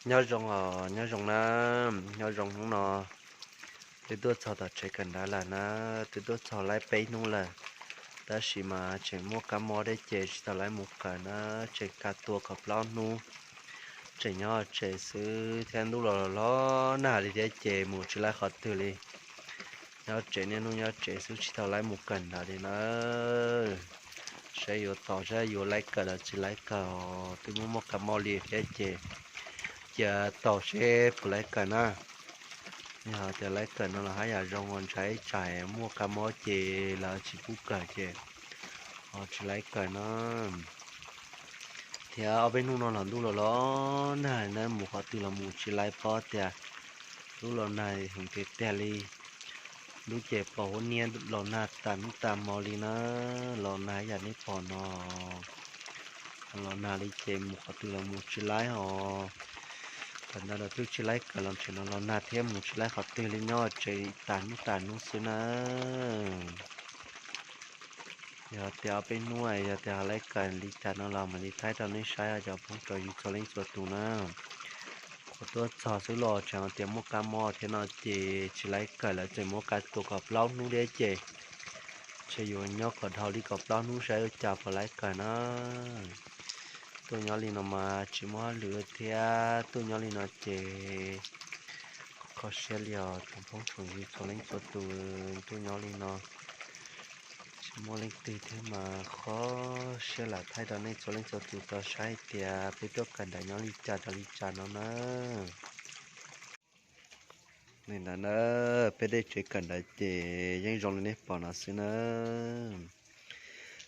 Nyob zoo os, nyob zoo na, nyob zoo hnub no. Twb tuaj txog tom tsev kawm ntawv lawm na, twb tuaj txog laib peb hnub lawm, tab sis mas tseem muaj kab mob thiab ces tsis tau laib mus kawm na, tseem kaj tua kaum plaub hnub, tseem nyob tsev xwb thiab ntuj los los nag li thiab ces mus tsis laib qhov twg li. Nyob tsev niaj hnub nyob tsev xwb tsis tau laib mus kawm ntawv li na. Saib yuav tos saib yuav laib kawm los tsis laib kawm, twb muaj muaj kab mob li thiab ces cia tos seb puas laib kawm na. Yog tias laib kawm no los haj yam zoo ua ntshai, tsam muaj kab mob ces lawv tsis pub kawm ces ho tsis laib kawm na. Thiab ob peb hnub no los ntuj los los nag na, mus qhov twg los mus tsis laib pob tias ntuj los nag heev tiag tiag li. Lub ces pos huab niab los nag tas hnub tas hmo li na, los nag yam nej pom no. Los nag li ces mus qhov twg los mus tsis laib os. Tam ntawd los twb tsis laib kawm los tseem no los nag thiab mus tsis laib qhov twg li, nyob tsev tas hnub tas hnub xwb na. Yog tias ob peb hnub yog tias ho laib kawm li cas no los mam li thaij rau nej saib cov phooj cov ywg txhua leej txhua tus na. Kuv tuaj txog xwb los tseem tias muaj kab mob thiab no ces tsis laib kawm, lawv tseem muab kab tua kaum plaub hnub thiab ces ntshe yuav nyob kom dhau li kaum plaub hnub saib ua cas puas laib kawm na. Tuaj nyob li no mas tsis muaj hauj lwm thiab, tuaj nyob li no ces kho siab li os tsoom phooj tsoom ywg txhua leej txhua tus. Tuaj nyob li no tsis muaj leej twg thiab mas kho siab lam thaij rau nej txhua leej txhua tus tau saib hais tias peb tuaj kawm ntawv nyob li cas rau li cas no na. Nim no na, peb tej tsev kawm ntawv ces yeej zoo li nej pom no xwb na.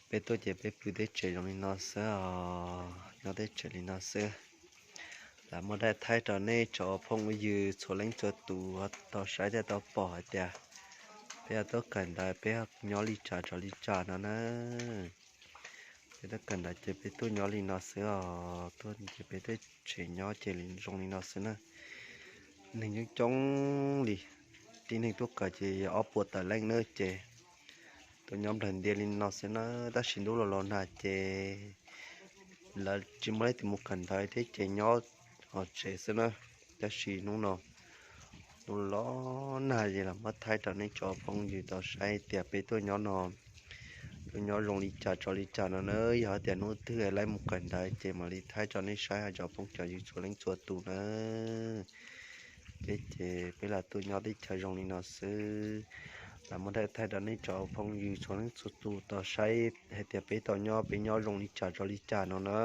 Peb tuaj ces peb pw tej tsev zoo li no xwb os, nyob tej tsev li no xwb. Lam muab thaij rau nej tsoom phooj ywg txhua leej txhua tus tau saib thiab tau pom hais tias peb tuaj kawm ntawv peb nyob li cas rau li cas no na. Peb tuaj kawm ntawv ces peb tuaj nyob li no xwb os, tuaj ces peb tej tsev nyob ces zoo li no xwb na. Neeg coob coob li, tib neeg tuaj kawm ces yog ob puas tawm leej na ces tuaj nyob nplawg ntias li no xwb na. Tab sis ntuj los los nag ces lawv tsis muaj leej twg mus kawm ntawv thiab ces nyob hauv tsev xwb na. Tab sis hnub no ntuj los nag ces los muab thaij rau nej tsoom phooj ywg tau saib tias peb tuaj nyob no, tuaj nyob zoo li cas rau li cas no na. Yog tias hnub twg laib mus kawm ntawv ces mam li thaij rau nej saib os tsoom phooj cov ywg txhua leej txhua tus na. Peb ces peb lam tuaj nyob teb chaws zoo li no xwb, lam muab thaij rau nej tsoom phooj ywg txhua leej txhua tus tau saib hais tias peb tau nyob peb nyob zoo li cas rau li cas no na.